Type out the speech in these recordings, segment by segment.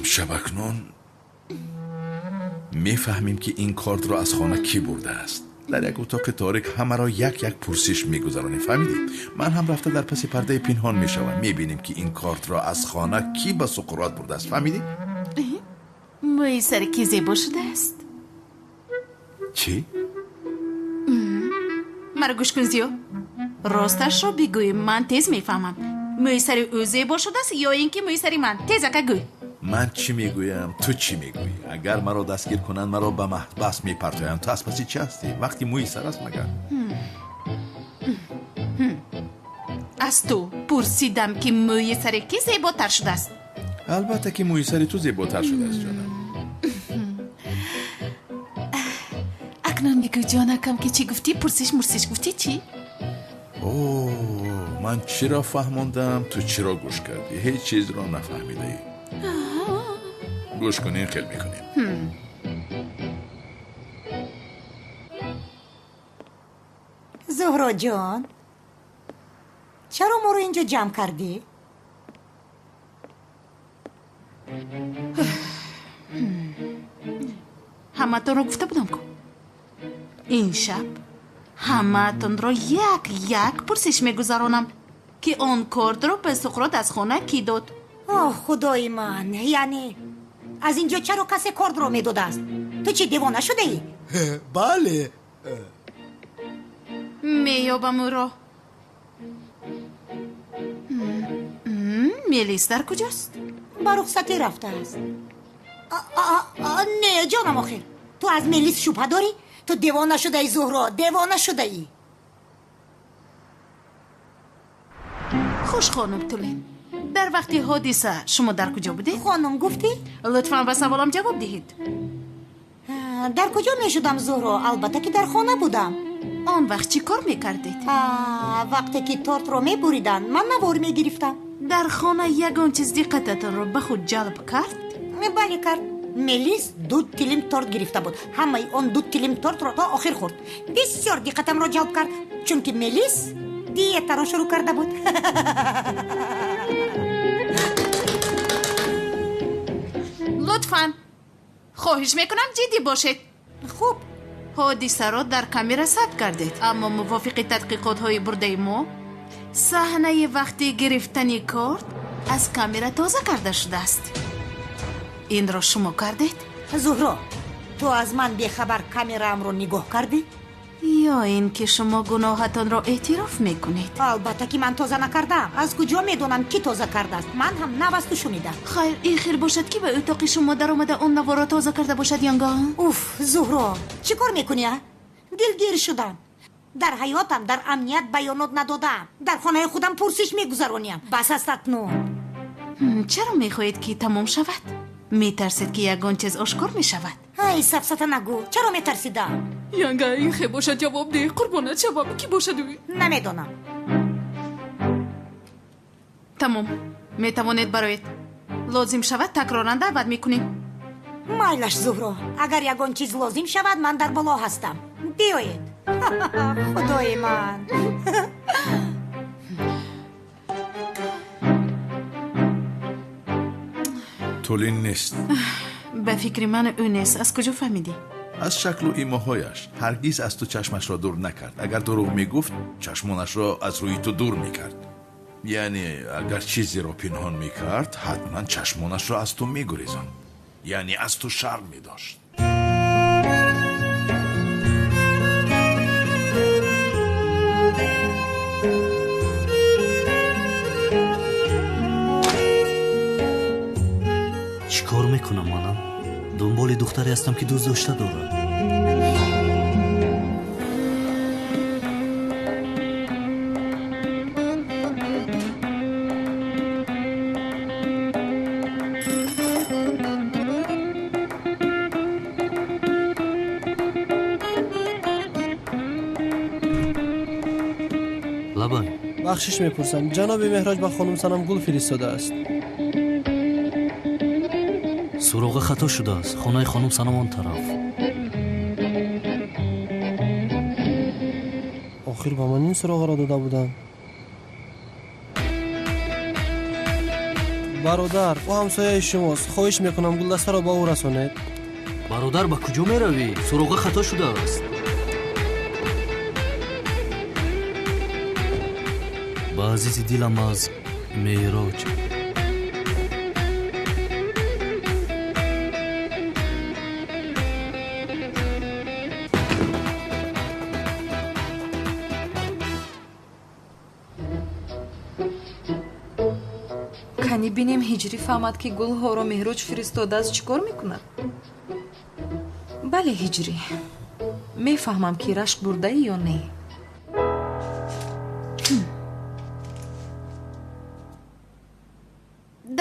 Имшаб акнун мефаҳмем, ки ин кортро аз хона кӣ бурдааст. Дар як утоқи торик ҳамаро як-як пурсиш мегузаронем, фаҳмидӣ? Ман ҳам рафта дар паси пардаи пинҳон мешавам. Мебинем, ки ин кортро аз хона кӣ ба Суқрот бурдааст, фаҳмидӣ? Мӯи сари кӣ зебо шудааст? Чӣ? Маро гӯш кун, Зиё. Росташро бигӯй, ман тез мефаҳмам. Мӯи сари ӯ зебо шудааст ё ин ки мӯи сари ман? Тезака гӯй. Ман чӣ мегӯям, ту чӣ мегӯӣ? Агар маро дастгир кунанд, маро ба маҳбас мепартоянд. Ту аз паси чӣ ҳастӣ? Вақти мӯи сар аст магар? Аз ту пурсидам, ки мӯи сари кӣ зеботар шудааст? Албатта, ки мӯи сари ту зеботар шудааст, ҷонам. Акнун бигӯ, ҷонакам, ки чӣ гуфтӣ? Пурсиш мурсиш гуфтӣ чӣ? О, ман чиро фаҳмондам, ту чиро гӯш кардӣ? Ҳеҷ чизро нафаҳмидаӣ. Гӯш кунем, хел мекунем. Зуҳроҷон, чаро моро инҷо ҷамъ кардӣ? Ҳамаатонро гуфта будам ку. Ин шаб ҳамаатонро як-як пурсиш мегузаронам, ки он кортро ба Суқрот аз хона кӣ дод? Оҳ, худои ман, яъне аз инҷо чаро касе кортро медодааст? Ту чӣ, девона шудаӣ? Бале. Меёбам ӯро. Мелис дар куҷост? Ба рухсатӣ рафтааст. Не, ҷонам, охир ту аз Мелис шубҳа дорӣ? Ту девона шудаӣ, Зуҳро, девона шудаӣ. Хуш, хонум Тулин, дар вақти ҳодиса шумо дар куҷо будед? Хонум гуфтӣ? Лутфан ба саволам ҷавоб диҳед. Дар куҷо мешудам, Зуҳро? Албатта, ки дар хона будам. Он вақт чӣ кор мекардед? Вақте ки тортро мебуриданд, ман навор мегирифтам. Дар хона ягон чиз диққататонро ба худ ҷалб кард? Бале, кард. Мелис ду тилим торт гирифта буд. Ҳамаи он ду тилим тортро то охир хӯрд. Бисёр диққатамро ҷалб кард, чунки Мелис диетаро шурӯъ карда буд. Лутфан, хоҳиш мекунам, ҷиддӣ бошед. Хуб. Ҳодисаро дар камера сабт кардед, аммо мувофиқи тадқиқотҳои бурдаи мо, саҳнаи вақти гирифтани корт аз камера тоза карда шудааст. Инро шумо кардед? Зуҳро, ту аз ман бехабар камераамро нигоҳ кардӣ? Ё ин ки шумо гуноҳатонро эътироф мекунед? Албатта, ки ман тоза накардаам. Аз куҷо медонам, кӣ тоза кардааст? Ман ҳам нав аз ту шунидам. Хайр, ин хел бошад, ки ба утоқи шумо даромада он наворро тоза карда бошад, янга? Уф, Зуҳро, чӣ кор мекунӣ, а? Дилгир шудам. Дар ҳаётам дар амният баёнот надодаам. Дар хонаи худам пурсиш мегузароням. Бас аст акнун. Чаро мехоҳед, ки тамом шавад? Метарсед, ки ягон чиз ошкор мешавад? Ай, сафсата нагӯ. Чаро метарсидам? Янга, ин хе бошад, ҷавоб деҳ, қурбонат шавам, кӣ бошад ӯ? Намедонам. Тамом, метавонед бароед. Лозим шавад, такроран даъват мекунем. Майлаш, Зуҳро, агар ягон чиз лозим шавад, ман дар боло ҳастам. Биёед. Худои ман. Тулин нест. Ба фикри ман, ӯ нест. Аз куҷо фаҳмидӣ? Аз шаклу имоҳояш. Ҳаргиз аз ту чашмашро дур накард. Агар дурӯғ мегуфт, чашмонашро аз рӯи ту дур мекард. Яъне агар чизеро пинҳон мекард, ҳатман чашмонашро аз ту мегурезонд. Яъне аз ту шарм медошт. Чӣ кор мекунам манам? Дунболи духтаре ҳастам, ки дӯст дошта дорад. Лабай. Бахшиш мепурсам, ҷаноби Меҳроҷ ба хонум Санам гул фиристодааст. Суроға хато шудааст. Хонаи хонум Санам он тараф. Охир ба ман ин суроғаро дода буданд. Бародар, ӯ ҳамсояи шумост. Хоҳиш мекунам гулдастаро ба ӯ расонед. Бародар, ба куҷо меравӣ? Суроға хато шудааст. Ба азизи дилам аз Меҳроҷ. Кани бинем Ҳиҷрӣ фаҳмад, ки гулҳоро Меҳроҷ фиристодааст, чӣ кор мекунад? Бале, Ҳиҷрӣ, мефаҳмам, ки рашк бурдаӣ ё не.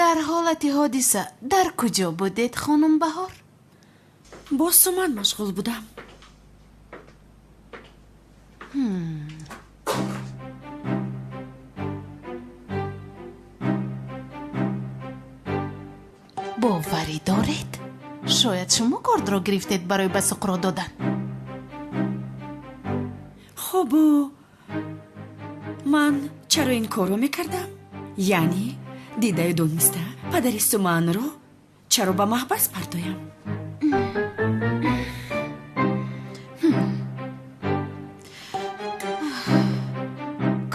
Дар ҳолати ҳодиса дар куҷо будед, хонум Баҳор? Бо Суман машғул будам. Боварӣ доред? Шояд шумо кордро гирифтед барои ба Суқро додан. Хобу ман чаро ин корро мекардам? Яъне дидаю дониста падари Суманро чаро ба маҳбас партоям?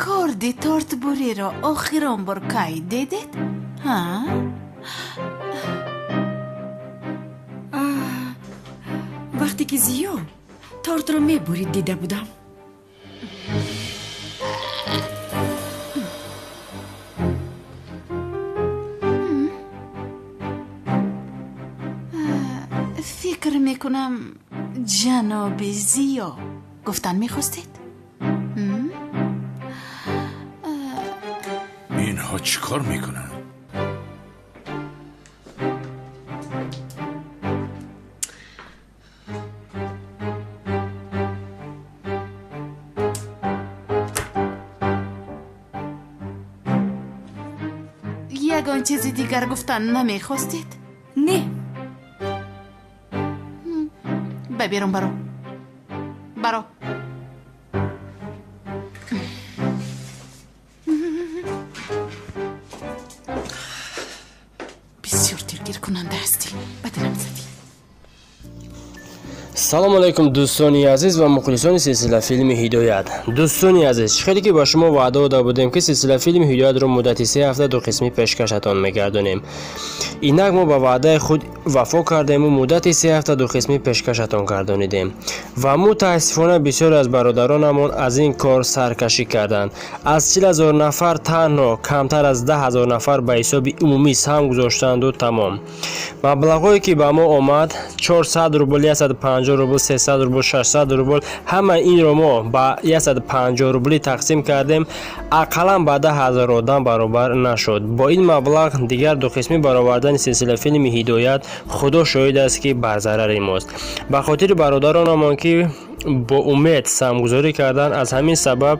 Корди тортбуриро охирон бор кай дидед? Ҳа? Вақте ки Зиё тортро мебурид, дида будам. Фикр мекунам, ҷаноби Зиё гуфтан мехостед? Инҳо чӣ кор мекунанд? Ягон чизи дигар гуфтан намехостед? Не. Ба берун баро. Баро. Бисёр дилгиркунанда ҳастӣ. Ба дилам задӣ. Салом алайкум, дӯстони азиз ва мухлисони силсила филми Ҳидоят. Дӯстони азиз, чӣ хеле ки ба шумо ваъда дода будем, ки силсила филми Ҳидоятро муддати 3 ҳафта ду қисмӣ пешкашатон мегардонем. Инак мо ба ваъдаи худ вафо кардему муддати 3 ҳафта ду қисмӣ пешкашатон гардонидем. Ва мутаассифона бисёре аз бародаронамон аз ин кор саркашӣ карданд. Аз 40 000 нафар танҳо камтар аз 10 000 нафар ба ҳисоби умумӣ саҳм гузоштанду тамом. Маблағҳое ки ба мо омад 400 рубл, 150 рубл, 300 рубл, 600 рубл, ҳама инро мо ба 150 рублӣ тақсим кардем, ақаллан ба 10 000 одам баробар нашуд. Бо ин маблағ дигар ду қисмӣ баровардани силсила филми Ҳидоят худо шоҳид аст, ки бар зарари мост. Ба хотири бародаронамон, ки бо умед саҳмгузорӣ карданд, аз ҳамин сабаб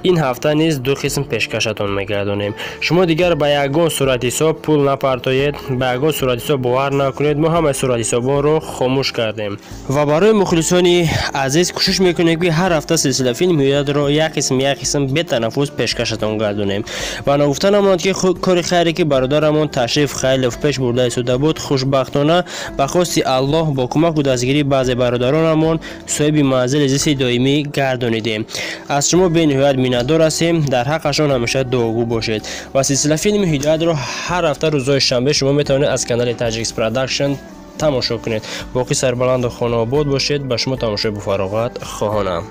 ин ҳафта низ ду қисм пешкашатон мегардонем. Шумо дигар ба ягон суратҳисоб пул напартоед, ба ягон суратҳисоб бовар накунед. Мо ҳамаи суратҳисобонро хомӯш кардем ва барои мухлисони азиз кӯшиш мекунем, ки ҳар ҳафта силсила филми Ҳидоятро як қисм як қисм бетанаффус пешкашатон гардонем. Ва ногуфта намонад, ки кори хайре ки бародарамон Ташриф Хайлов пеш бурда истода буд, хушбахтона ба хости Аллоҳ бо кӯмаку дастгирии баъзе бародаронамон соҳиби манзили зисти доимӣ гардонидем. Аз шумо бениҳоят миннатдор ҳастем, дар ҳаққашон ҳамеша дуогӯ бошед. Ва силсила филми Ҳидоятро ҳар ҳафта рӯзҳои шанбе шумо метавонед аз канали Таҷикс Продакшн тамошо кунед. Боқӣ сарбаланду хонаобод бошед. Ба шумо тамошои бофароғат хоҳонам.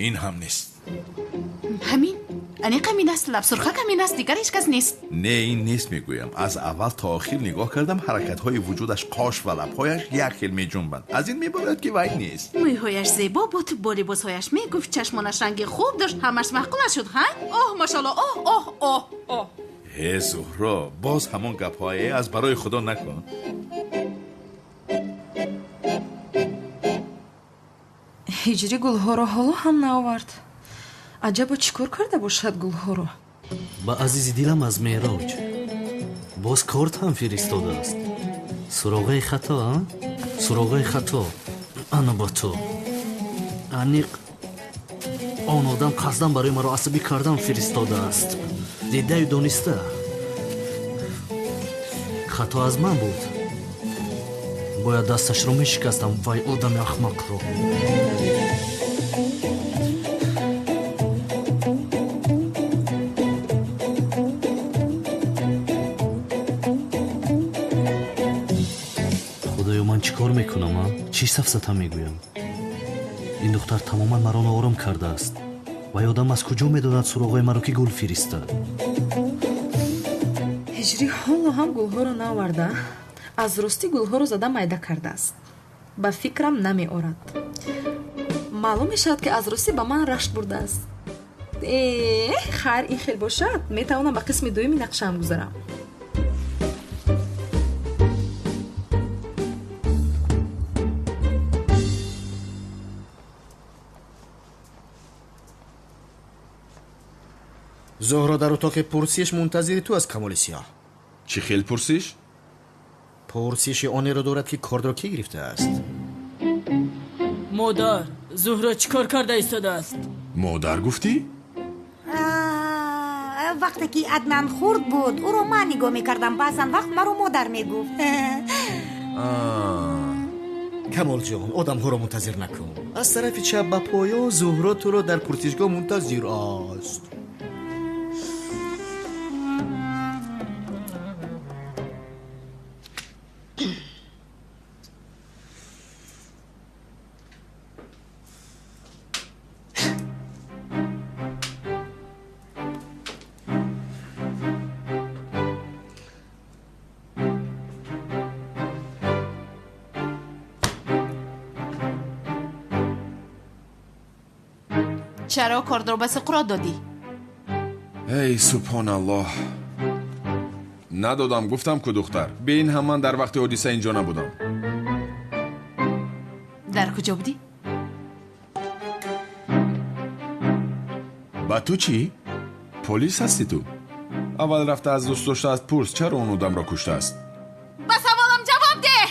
Ин ҳам нест. Ҳамин аниқ ҳамин аст. Лабсурхак ҳамин аст, дигар ҳеҷ кас нест. Не, ин нест мегӯям. Аз аввал то охир нигоҳ кардам, ҳаракатҳои вуҷудаш, қош ва лабҳояш як хел меҷунбанд. Аз ин мебарояд, ки вай нест. Мӯйҳояш зебо буд, бо либосҳояш мегуфт, чашмонаш ранги хуб дошт, ҳамаш маъқула шуд. Ҳа, оҳ, машалло, оҳ, оҳ, оҳ, оҳ. Ҳе Зуҳро, боз ҳамон гапҳое аз барои худо накун. Ҳиҷрӣ гулҳоро ҳоло ҳам наовард. Аҷабо чӣ кор карда бошад гулҳоро? Ба азизи дилам аз Меҳроҷ. Боз корт ҳам фиристодааст. Суроғаи хато, а? Суроғаи хато. Ана ба ту. Аниқ Он одам қасдан барои маро асабӣ кардан фиристодааст. Дидаю дониста. Хато аз ман буд. Бояд дасташро мешикастам, вай одами ахмақро. Худоё, ман чӣ кор мекунам, а? Чӣ сафсата мегӯям? Ин духтар тамоман маро ноором кардааст. Вай одам аз куҷо медонад суроғҳои маро, ки гул фиристад? Ҳиҷрӣ ҳоло ҳам гулҳоро наоварда, аз ростӣ гулҳоро зада майда кардааст. Ба фикрам намеорад. Маълум мешавад, ки аз ростӣ ба ман рашк бурдааст. Хайр, ин хел бошад, метавонам ба қисми дуюми нақшаам гузарам. Зуҳро дар утоқи пурсиш мунтазири ту аст, Камоли Сиёҳ. Чӣ хел пурсиш? Пурсиши онеро дорад, ки кордро кӣ гирифтааст. Модар, Зуҳро чӣ кор карда истодааст? Модар гуфтӣ? Вақте ки Аднан хурд буд, ӯро ман нигоҳ мекардам. Баъзан вақт маро модар мегуфт. Камолҷон, одамҳоро мунтазир накун. Аз тарафи чап ба поён Зуҳро туро дар пурсишгоҳ мунтазир аст. Чаро кордро ба Суқрот додӣ? Эй субҳоналлоҳ, надодам, гуфтам ку духтар. Бе ин ҳам ман дар вақти ҳодиса инҷо набудам. Дар куҷо будӣ? Ба ту чӣ? Полис ҳастӣ ту? Аввал рафта аз дӯст доштаат пурс, чаро он одамро куштааст. Ба саволам ҷавоб деҳ!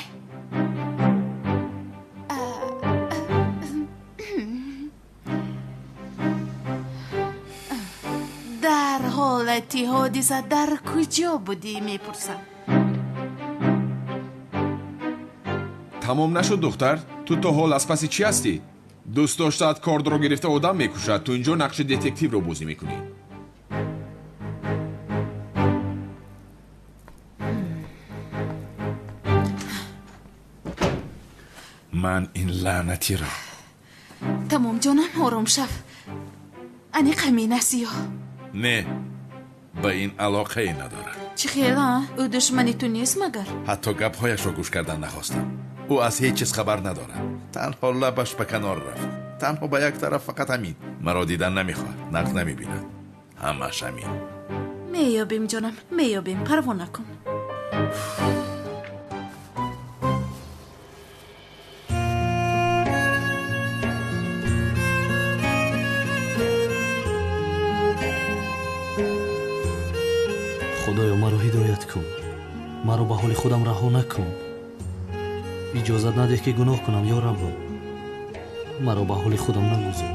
Дар ҳолати ҳодиса дар куҷо будӣ, мепурсам. Тамом нашуд, духтар? Ту то ҳол аз паси чӣ ҳастӣ? Дӯст доштаат кордро гирифта одам мекушад, ту инҷо нақши детективро бозӣ мекунӣ. Ман ин лаънатиро. Тамом ҷонам, ором шав. Аниқ ҳамин аст ё? Не, ба ин алоқае надорад. Чӣ хел, а? Ӯ душмани ту нест магар? Ҳатто гапҳояшро гӯш кардан нахостам. Ӯ аз ҳеҷ чиз хабар надорад. Танҳо лабаш ба канор рафт. Танҳо ба як тараф, фақат ҳамин. Маро дидан намехоҳад, нағз намебинад. Ҳамааш ҳамин. Меёбем ҷонам, меёбем, парво накун. Худоё, маро ҳидоят кун. Маро ба ҳоли худам раҳо накун. Иҷозат надеҳ, ки гуноҳ кунам, ё Раббо. Маро ба ҳоли худам нагузор.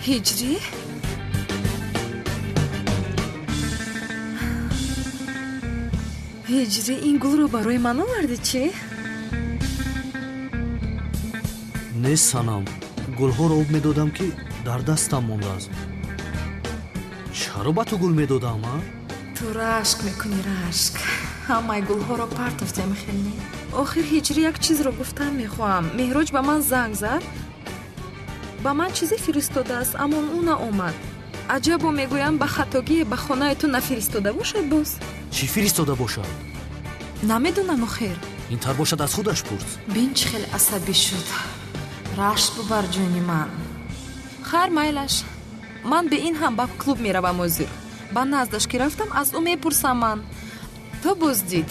Ҳиҷрӣ? Ҳиҷрӣ, ин гулро барои ман овардӣ чӣ? Не, Санам, гулҳоро об медодам, ки дар дастам мондааст. Чаро ба ту гул медодам, а? Ту рашк мекунӣ, рашк. Ҳамаи гулҳоро партофтем, хел не? Охир Ҳиҷрӣ, як чизро гуфтан мехоҳам. Меҳроҷ ба ман занг зад, ба ман чизе фиристодааст, аммо ӯ наомад. Аҷабо, мегӯям, ба хатогие ба хонаи ту нафиристода бошад боз? Чӣ фиристода бошад? Намедонам, охир. Ин тар бошад, аз худаш пурс. Бин, чӣ хел асабӣ шуд. Рашк бубар, ҷони ман. Хайр, майлаш. Ман бе ин ҳам ба клуб меравам ҳозир. Ба наздаш ки рафтам, аз ӯ мепурсам ман. То боздид.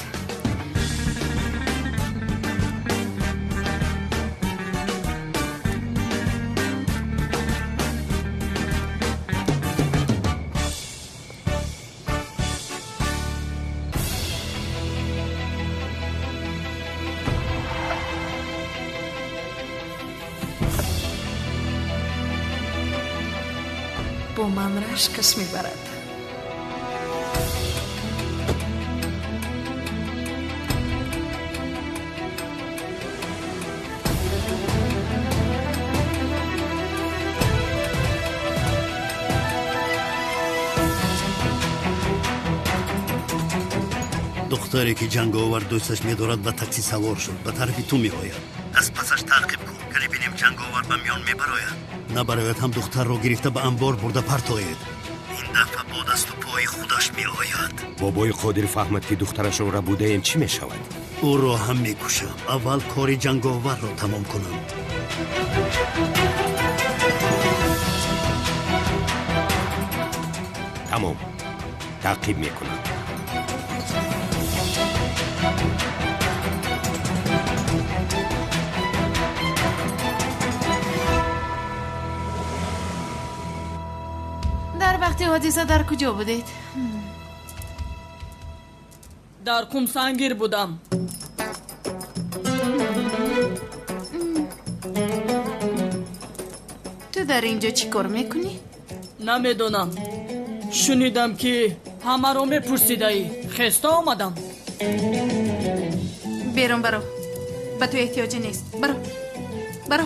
Бо ман рашкаш мебарад. Духтаре ки ҷанговар дӯсташ медорад, ба такси савор шуд, ба тарафи ту меояд. Аз пасаш таъқиб кун, кале бинем ҷанговар ба миён мебарояд. Набарояд ҳам духтарро гирифта ба анбор бурда партоед. Ин дафъа бо дасту пои худаш меояд. Бобои Қодир фаҳмад, ки духтарашро рабудаем, чӣ мешавад? Ӯро ҳам мекушам. Аввал кори ҷанговарро тамом кунам. Тамом, таъқиб мекунам. Дар вақти ҳодиса дар куҷо будед? Дар Қумсангир будам. Ту дар ин ҷо чӣ кор мекунӣ? Намедонам. Шунидам, ки ҳамаро мепурсидаӣ. Хеста омадам. Берун баро. Ба ту эҳтиёҷе нест. Баро. Баро.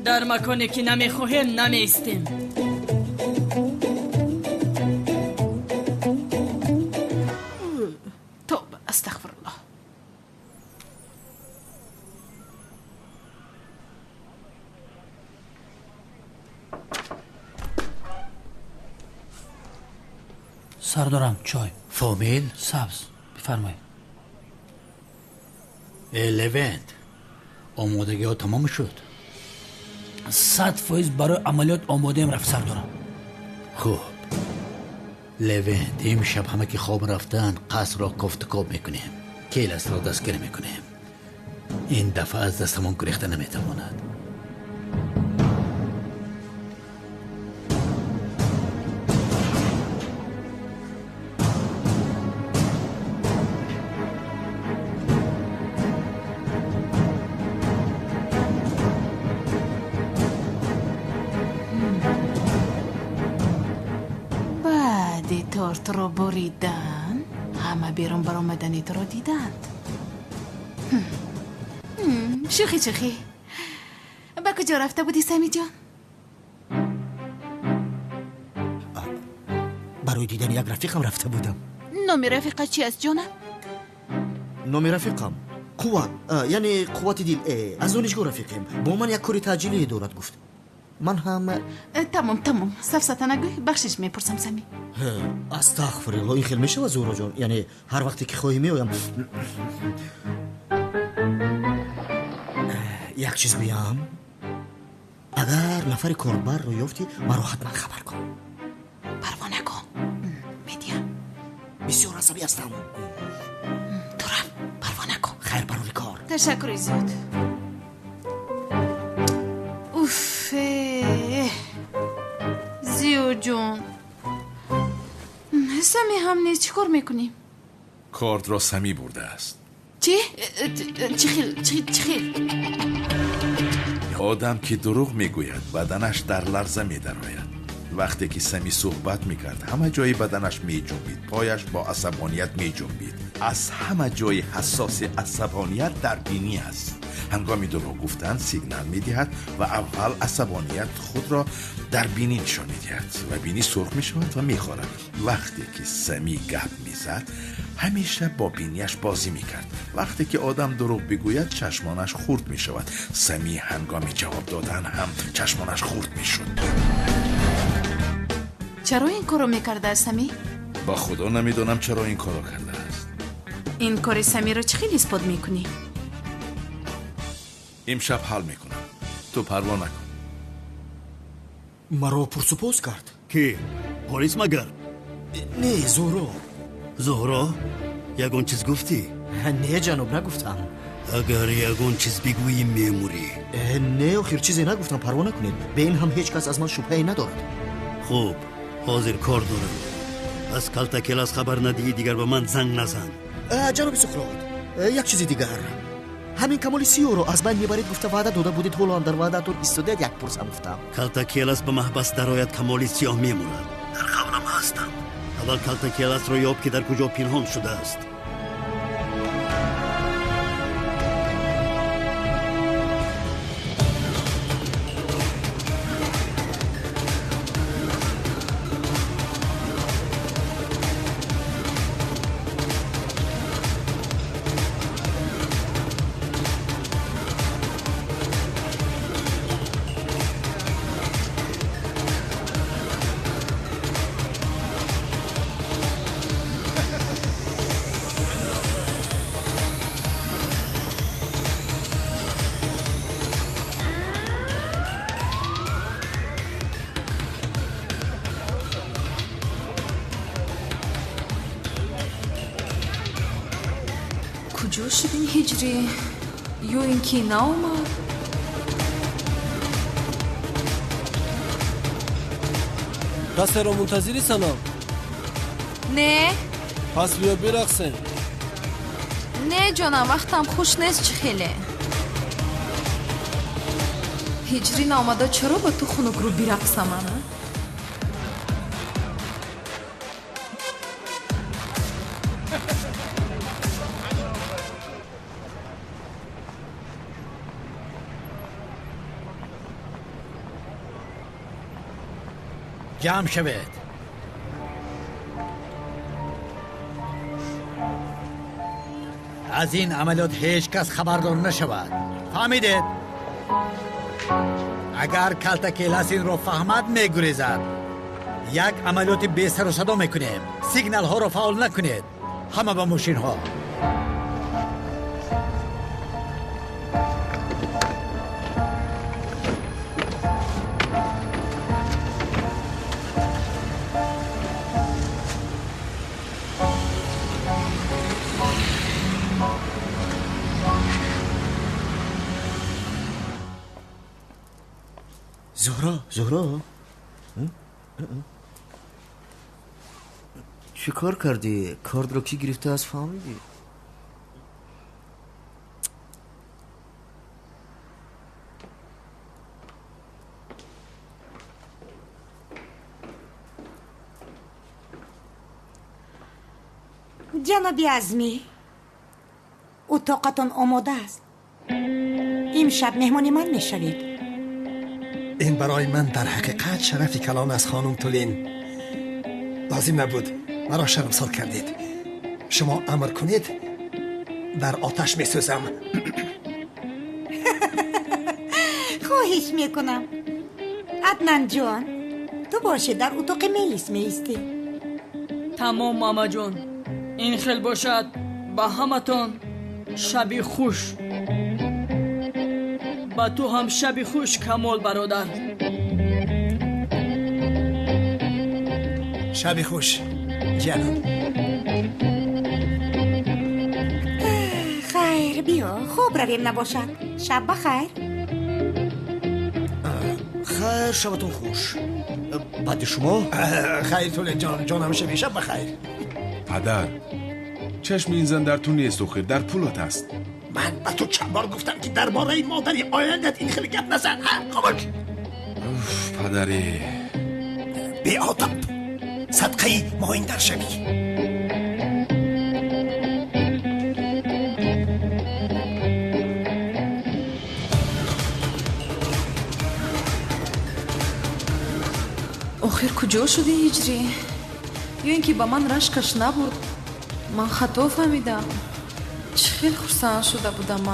Дар маконе ки намехоҳем, намеистем. Тоба, астағфируллоҳ. Сардорам, чой. Фомил? Сабз. Бифармоед. Левент, омодагиҳо тамом шуд? 100% барои амалиёт омодаем, рафт сардорам. Хуб. Левент, имшаб ҳама ки хоб рафтанд, қасрро кофтукоб мекунем. Келасро дастгир мекунем. Ин дафъа аз дастамон гурехта наметавонад. Тортро буридан, ҳама берун баромадани туро диданд. Шӯхӣ, шӯхӣ. Ба куҷо рафта будӣ, Самиҷон? Барои дидани як рафиқам рафта будам. Номи рафиқа чи аст, ҷонам? Номи рафиқам Қувват, яъне Қуввати дил. Аз донишгоҳ рафиқем. Бо ман як кори таъҷилие дорад, гуфт. Ман ҳам Тамом, тамом, сафсата нагӯй. Бахшиш мепурсам, Сами. Астағфирулло, ин хел мешавад, Зуҳроҷон? Яъне ҳар вақте ки хоҳӣ меоям. Як чиз гӯям, агар нафари корбарро ёфтӣ, маро ҳатман хабар кун. Парво накун, медиҳам. Бисёр асабӣ ҳастам. Ту рафт, парво накун. Хайр, барори кор. Ташаккури зиёд. Уф, Зиёҷон, Сами ҳам нест, чӣ кор мекунем? Кортро Сами бурдааст. Чӣ? Чӣ хел? Чӣ хел? Одам ки дурӯғ мегӯяд, баданаш дар ларза медарояд. Вақте ки Сами суҳбат мекард, ҳама ҷои баданаш меҷунбид, пояш бо асабоният меҷунбид. Аз ҳама ҷои ҳассоси асабоният дар бинӣ аст. Ҳангоми дурӯғ гуфтан сигнал медиҳад ва аввал асабоният худро дар бинӣ нишон медиҳад ва бинӣ сурх мешавад ва мехорад. Вақте ки Сами гап мезад, ҳамеша бо бинияш бозӣ мекард. Вақте ки одам дурӯғ бигӯяд, чашмонаш хурд мешавад. Сами ҳангоми ҷавоб додан ҳам чашмонаш хурд мешуд. Чаро ин корро мекардааст, Сами? Ба худо, намедонам, чаро ин корро кардааст. Ин кори Самиро чӣ хел исбот мекунӣ? Имшаб ҳал мекунам, ту парво накун. Маро пурсупос кард. Ки? Полис магар? Не, Зуҳро. Зуҳро, ягон чиз гуфтӣ? Не, ҷаноб, нагуфтам. Агар ягон чиз бигӯӣ, мемурӣ. Не, охир чизе нагуфтам, парво накунед. Бе ин ҳам ҳеҷ кас аз ман шубҳае надорад. Хуб, ҳозир кор дорам. Аз калтакелас хабар надиҳӣ, дигар ба ман занг назан. Ҷаноби Суқрот, як чизи дигар. Ҳамин Камоли Сиёҳро аз байн мебаред гуфта ваъда дода будед, ҳоло ҳам дар ваъдаатон истодаед, як пурсам гуфтам. Калтакелас ба маҳбас дарояд, Камоли Сиёҳ мемурад. Дар қавлам ҳастам. Аввал Калтакеласро ёб, ки дар куҷо пинҳон шудааст. Куҷо шуд ин ҳиҷрӣ? Ё ин ки наомад? Касеро мунтазири, Санам? Не. Пас биё бирақсем. Не, ҷонам, вақтам хуш нест чӣ хеле. Ҳиҷрӣ наомада чаро ба ту хунукрӯ бирақсам ана? ҷамъ шавед. Аз ин амалиёт ҳеҷ кас хабардор нашавад. Фаҳмидед? Агар Калтакелас инро фаҳмад, мегурезад. Як амалиёти бесару садо мекунем. Сигналҳоро фаъол накунед. Ҳама ба мошинҳо. Зуҳро, Зуҳро, чӣ кор кардӣ? Кардро кӣ гирифтааст, фаҳмидӣ? Ҷаноби Азмӣ, утоқатон омода аст. Имшаб меҳмони ман мешавед. Ин барои ман дар ҳақиқат шарафи калон аст, хонум Тулин. Лозим набуд, маро шармсор кардед. Шумо амр кунед, дар оташ месӯзам. Хоҳиш мекунам. Аднанҷон, ту бошӣ дар утоқи Мелис меистӣ. Тамом, мамаҷон. Ин хел бошад, ба ҳаматон шаби хуш. Ба ту ҳам шаби хуш, Камол бародар. Шаби хуш, ҷаноб. Хайр, биё, хоб равем набошад. Шаб ба хайр. Хайр, шабатон хуш. Баъди шумо? Хайр, Тулин ҷон, ҷонам шаби шаб ба хайр. Падар, чашми ин зан дар ту нест, охир дар пулат аст. Ман ба ту чанд бор гуфтам, ки дар бораи модари ояндат ин хеле гап назан. Хомӯш. Падаре. Беодоб, садқаи моиндар шавӣ. Охир куҷо шуд ин ҳиҷрӣ? Ё ин ки ба ман рашкаш набуд? Ман хато фаҳмидам. Чӣ хел хурсанд шуда будам.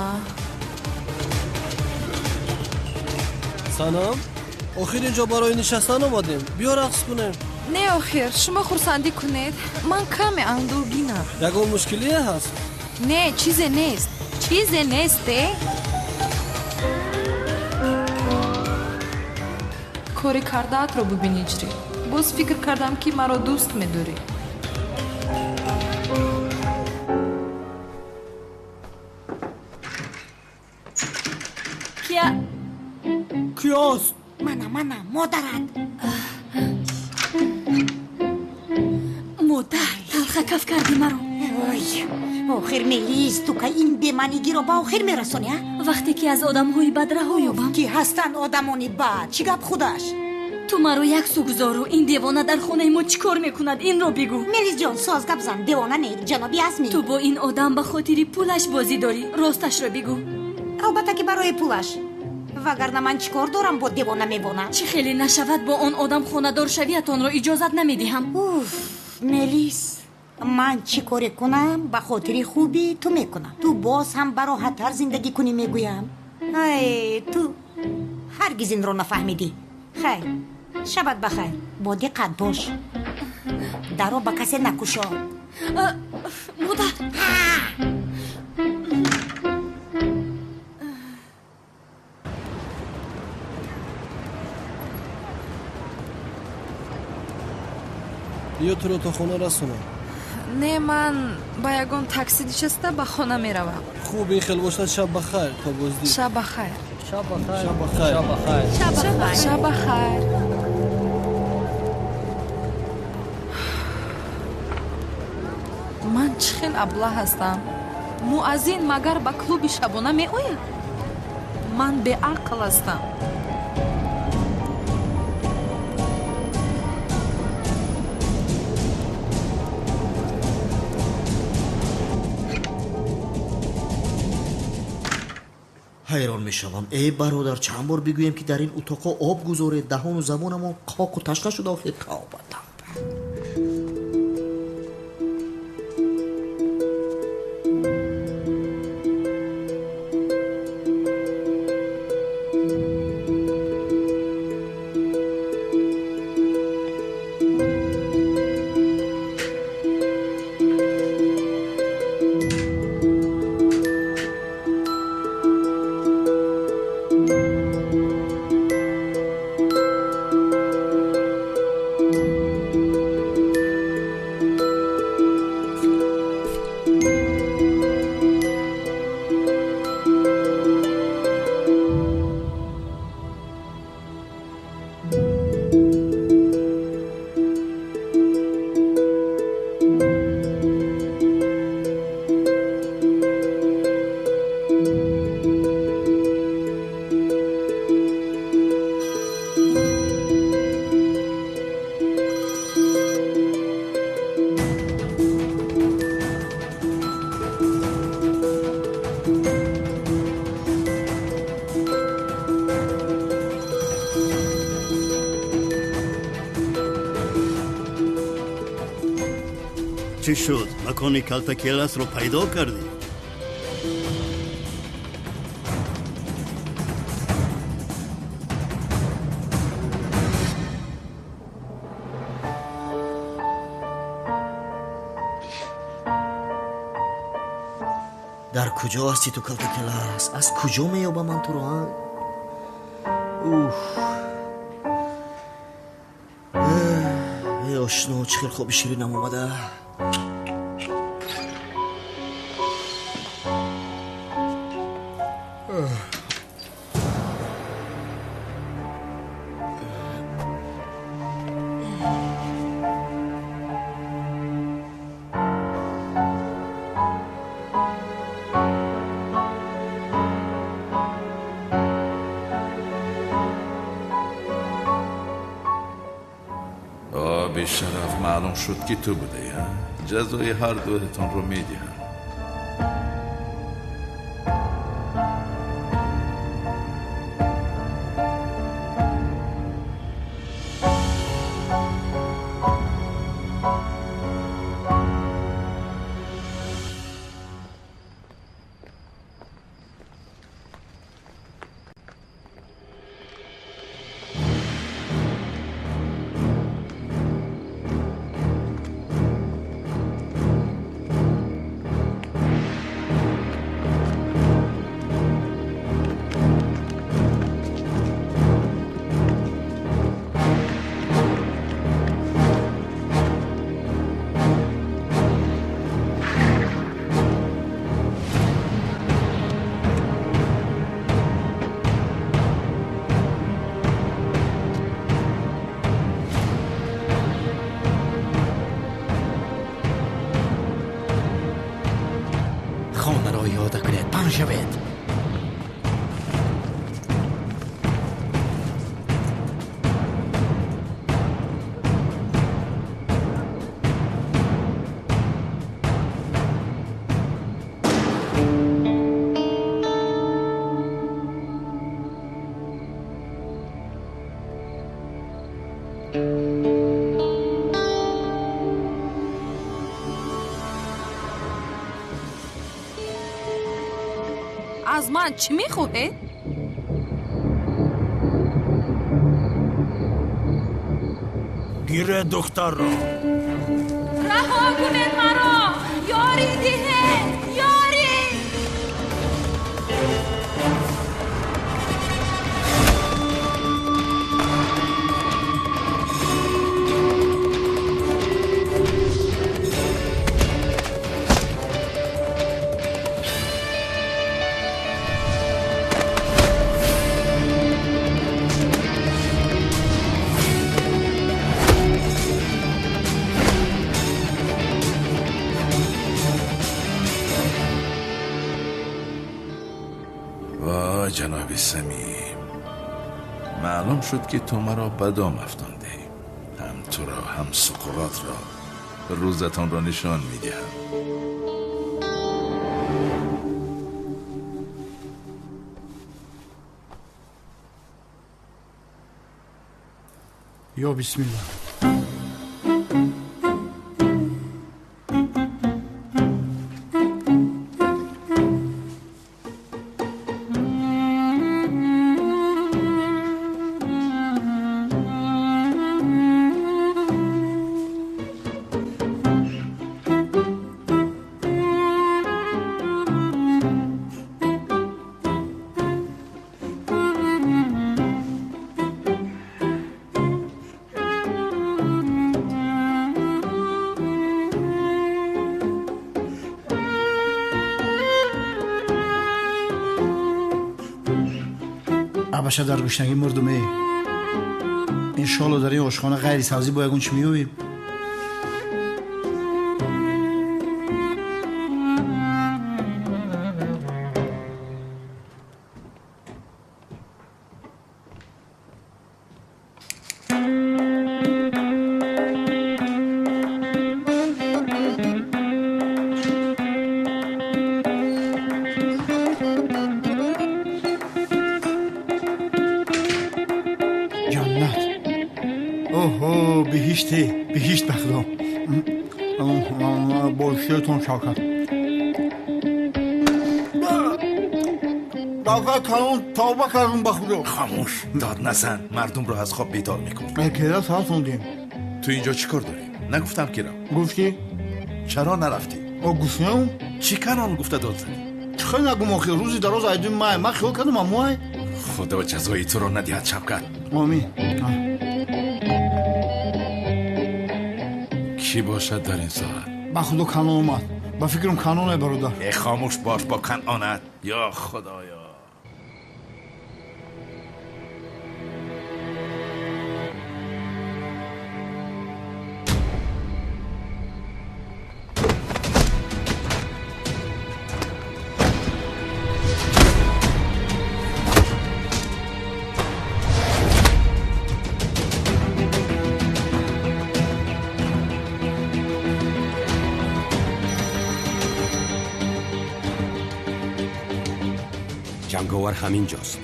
Санам, охир инҷо барои нишастан омадем. Биё рақс кунем. Не, охир шумо хурсандӣ кунед, ман каме андӯҳгинам. Ягон мушкилие ҳаст? Не, чизе нест, чизе нест. Э, кори кардаатро бубин, ҳиҷрӣ. Боз фикр кардам, ки маро дӯст медорӣ. Киёст? Мана, мана, модарат. Модар, талха каф кардӣ маро. Ой, Охир Мелис, ту ка ин бемаънигиро ба охир мерасонӣ, а? Вақте ки аз одамҳои бад раҳо ёбам. Ки ҳастанд одамони бад? Чӣ гап худаш? Ту маро як су гузору ин девона дар хонаи мо чӣ кор мекунад, инро бигӯ. Мелисҷон, соз гап зан, девона не, ҷаноби Азмӣ. Ту бо ин одам ба хотири пулаш бозӣ дорӣ, росташро бигӯ. Албатта ки барои пулаш. Вагарна ман чӣ кор дорам бо девона мевона? Чӣ хеле нашавад, бо он одам хонадоршавиятонро иҷозат намедиҳам. Уф, Мелис, ман чӣ коре кунам ба хотири хуби ту мекунам. Ту боз ҳам бароҳаттар зиндагӣ кунӣ мегӯям. Ай, ту ҳаргиз инро нафаҳмидӣ. Хайр, шабат бахайр, бо диққат бош. Даро ба касе накушо. Модар. Биё туро то хона расонам. Не, ман ба ягон такси нишаста ба хона меравам. Хуб, ин хел бошад, шаб бахайр, то боздид. Шаб бахайр. Шаб бахайр. Шаб бахайр. Шаб бахайр. Шаб бахайр. Ман чӣ хел аблаҳ ҳастам. Муаззин магар ба клуби шабона меояд? Ман беақл ҳастам. Ҳайрон мешавам. Эй бародар, чанд бор бигӯем ки дар ин утоқҳо об гузоред, даҳону забонамон қоқу ташна шуда, охир тавба тавба. Чӣ шуд? Макони калтакеласро пайдо кардӣ? Дар куҷо ҳастӣ ту, калтакелас? Аз куҷо меёбам ман туро, а? Уф. Эй ошно, чӣ хел хоби ширинам омада. Бешараф, маълум шуд ки ту будаӣ, а? Ҷазои ҳар дуятонро медиҳам. Паҳн шавед. Аз ман чӣ мехоҳед? Гире духтарро. Раҳо кунед маро! Ёрӣ диҳед! Ёрӣ! جناب سمیم، معلوم شد که تو مرا به دام افکنده. هم تو را هم سقراط را. روزتان را نشان میدهم. یا بسم الله. Абаша дар гушнагӣ мурдуме. Иншоалло дар ин ошхона ғайри сабзӣ бо ягон чӣ меёбем. Биҳишт ба худо. Бо ширтон шавкат. Давра калон тавба кардум ба худо. Хомӯш, дод назан, мардумро аз хоб бедор мекунӣ. Кера сарсондем. Ту инҷо чӣ кор дорӣ? Нагуфтам ки рав. Гуфтӣ? Чаро нарафтӣ? О, гуфтам. Чӣ канон гуфта дод задӣ? Чӣ хел нагум охир, рӯзи дароз айдуми май. Ман хиёл кардам аммоай. Худо ҷазои туро надиҳад, Шавкат. Омин. Кӣ бошад дар ин соат? Ба худо Канон омад. Ба фикрам Каноне, бародар. Э, хомӯш бош бо Канонат. Ё худоё. Ҷанговар ҳамин ҷост.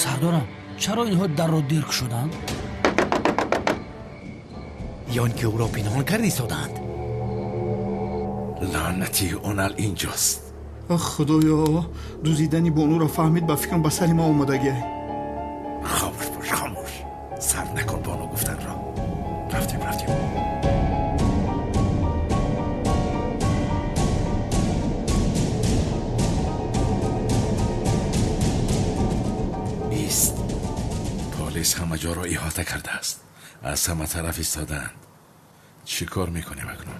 Сардорам, чаро инҳо дарро дер кушоданд? Ё ин ки ӯро пинҳон кард истоданд. Лаънати онал инҷост. Худоё, дуздидани бонуро фаҳмид, ба фикрам ба сари ман омадагӣ. Хомӯш бош, хомӯш. Сар накун бону гуфтанро. Рафтем, рафтем. Ист. Полис ҳама ҷоро иҳота кардааст. Аз ҳама тараф истодаанд. Чӣ кор мекунем акнун?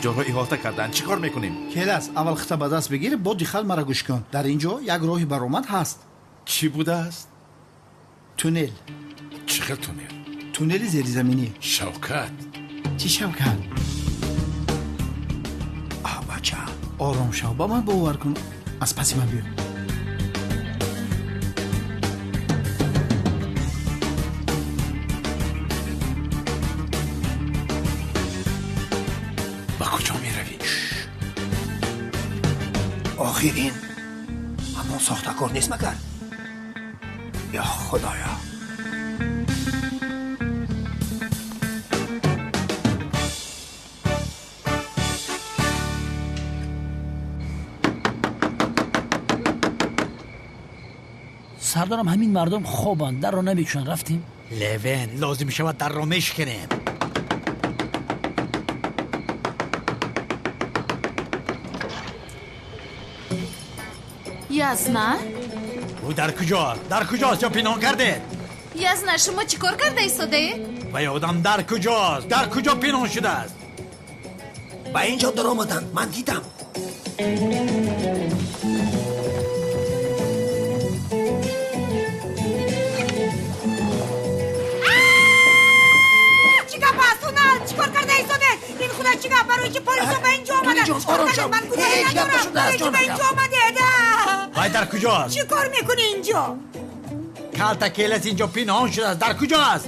Ҷоҳо иҳота карданд. Чӣ кор мекунем? Келас, аввал хита ба даст бигир, бо диққат мара гӯш кун. Дар ин ҷо як роҳи баромад ҳаст. Чӣ будааст? Туннел. Чӣ хел туннел? Туннели зеризаминӣ. Шавкат. Чӣ Шавкат? А, бача, ором шав, ба ман бовар кун. Аз паси ман биё. Охир ин ҳамон сохтакор нест магар? Ё Худоё! Сардарам, ҳамин мардум хобанд, дарро намекушанд. Рафтем? Левен, лозим мешавад дарро мешканем. Язна? Ӯ дар куҷост? Дар куҷост? Ё пинҳон кардед? Язна, шумо чӣ кор карда истодаед? Вай одам дар куҷост? Дар куҷо пинҳон шудааст? Ба ин ҷо даромаданд, ман дидам. Чӣ гап аст? Унал, чӣ кор карда истодед? Ин худо чӣ гап? Барои чӣ полисо ба ин ҷо омаданд? Чӣ кор кардед? Ман гуноҳе надорам. Барои чӣ ба ин ҷо омадед? Вай дар куҷост? Чӣ кор мекунӣ инҷо? Калта келас инҷо пинҳон шудааст. Дар куҷост?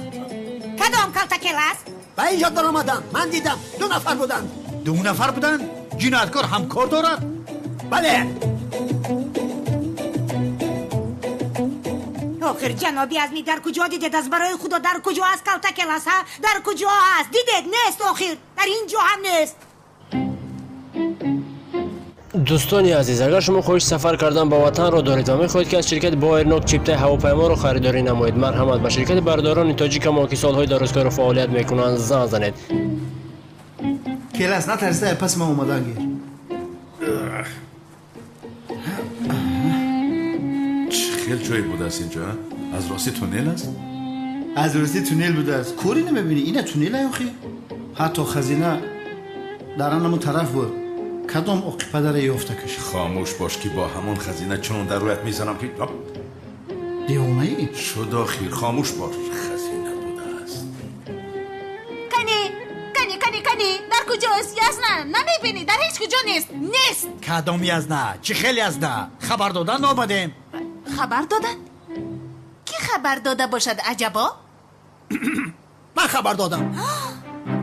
Кадом калта келас? Ба инҷо даромаданд, ман дидам. 2 нафар буданд. 2 нафар буданд? Ҷинояткор ҳамкор дорад? Бале. Охир ҷаноби Азмӣ, дар куҷо дидед? Аз барои худо, дар куҷо аст калта келас? Ҳа, дар куҷо аст? Дидед? Нест. Охир дар ин ҷо ҳам нест. Дӯстони азиз, агар шумо хоҳиши сафар кардан ба ватанро доред ва мехоҳед, ки аз ширкати Боэрнок чиптаи ҳавопайморо харидорӣ намоед, марҳамат ба ширкати бародарони тоҷикамо, ки солҳои дарозкору фаъолият мекунанд, занг занед. Келас, натарсида, паси ман омадан гир. Чӣ хел ҷое будааст инҷо? Аз рости туннел аст? Аз рости туннел будааст. Кори намебинӣ? Ина туннел охи. Ҳатто хазина дар анамон тараф буд. Кадом оқи падара ёфта кашид? Хомӯш бош, ки бо ҳамон хазина чунон дар рӯят мезанам, ки девонаӣ шуд. Охир хомӯш бош, хазина будааст. Кани, кани, кани, кани, дар куҷост Язна? Намебинӣ? Дар ҳеҷ куҷо нест. Нест. Кадом Язна? Чӣ хел Язна? Хабар додан омадем. Хабар додан? Кӣ хабар дода бошад аҷабо? Ман хабар додам.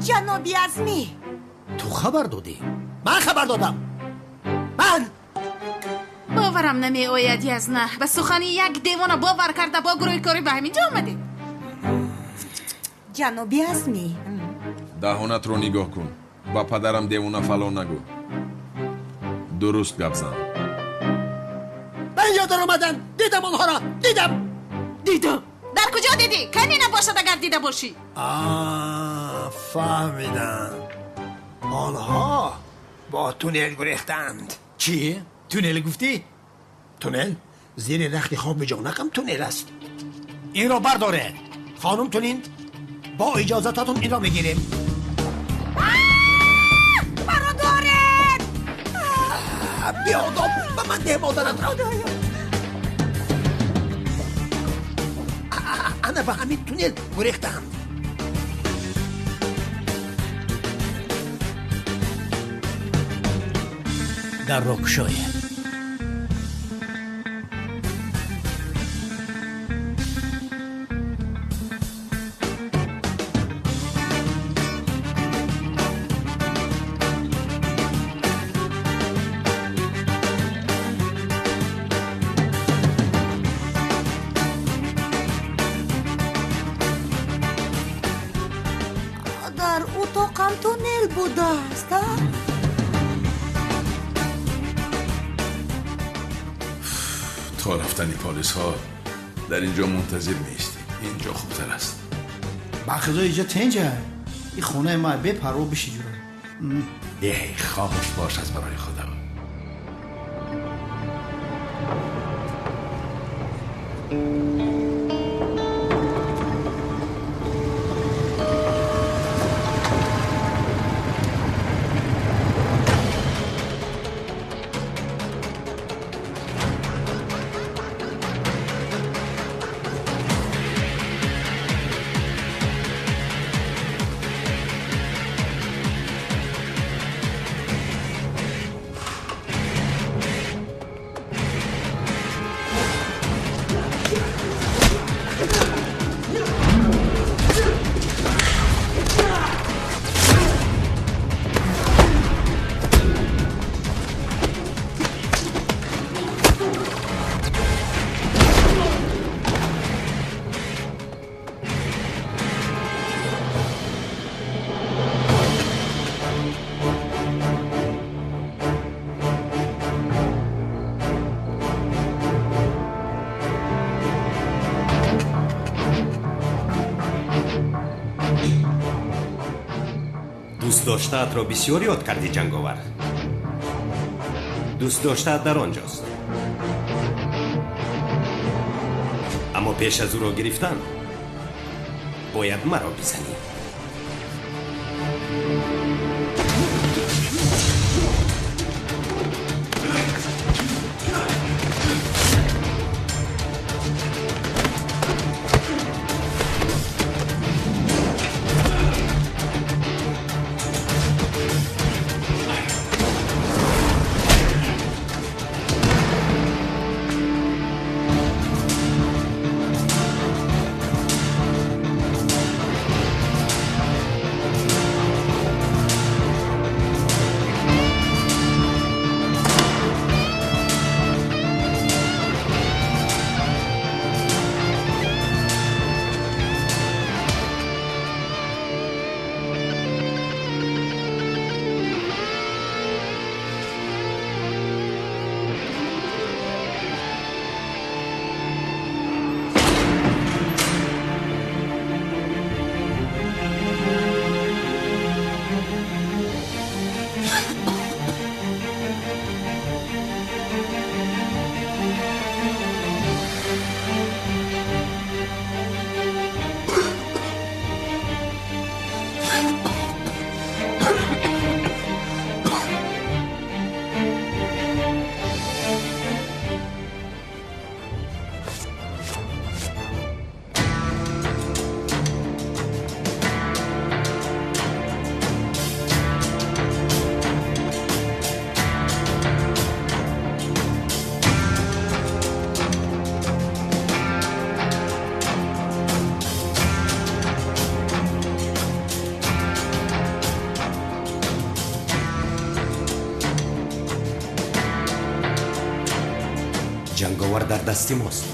Ҷаноби Азмӣ, ту хабар додӣ? Ман хабар додам. Ман боварам намеояд, Язна. Ба сухани як девона бовар карда бо гурӯҳи корӣ ба ҳамин ҷо омадед. Ҷаноби Азмӣ, даҳонатро нигоҳ кун. Ба падарам девона фалон нагӯ. Дуруст гап зан. Ба инҷо даромаданд. Дидам онҳоро. Дидам. Дидам. Дар куҷо дидӣ? Кани набошад агар дида бошӣ. Фаҳмидам. Онҳо бо туннел гурехтанд. Чӣ? Туннел гуфтӣ? Туннел? Зери рахти хоби ҷонақам туннел аст. Инро бардоред. Хонум Тулин, бо иҷозататон инро мегирем. Маро доред! Биодоб, ба ман деҳ модаратро. Ана ба ҳамин туннел гурехтаанд. Дарро кушоед. Дар утоқам туннел будааст, а? То рафтани полисҳо дар инҷо мунтазир меистем. Инҷо хубтар аст. Ба худо инҷо тенҷа. Ин хонаи ма бепарво биши ҷура. Эй, хомӯш бош аз барои худо. Дӯстдоштаатро бисёр ёд кардӣ, ҷанговар. Дӯстдоштаат дар он ҷост. Аммо пеш аз ӯро гирифтан бояд маро бизанӣ. Ҷанговар дар дасти мост.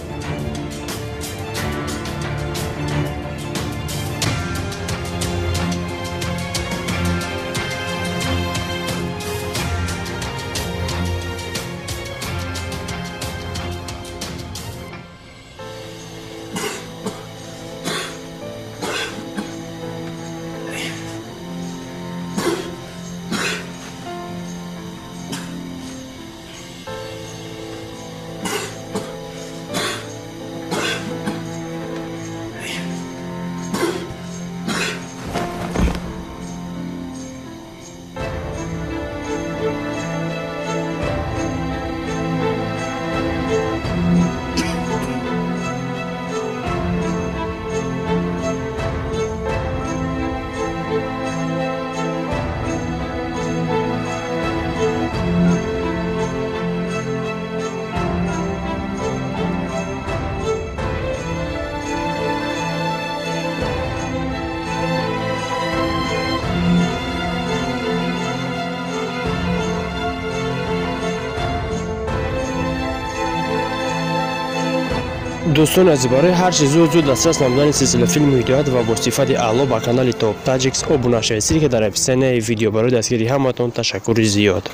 Дӯстони азиз, барои ҳарчи зуд зуд дастрас намудани силсила филми Ҳидоят ва бо сифати аъло ба канали Топ Таҷикс обуна шавед. Ссылка дар описанияи видео. Барои дастгирии ҳаматон ташаккури зиёд.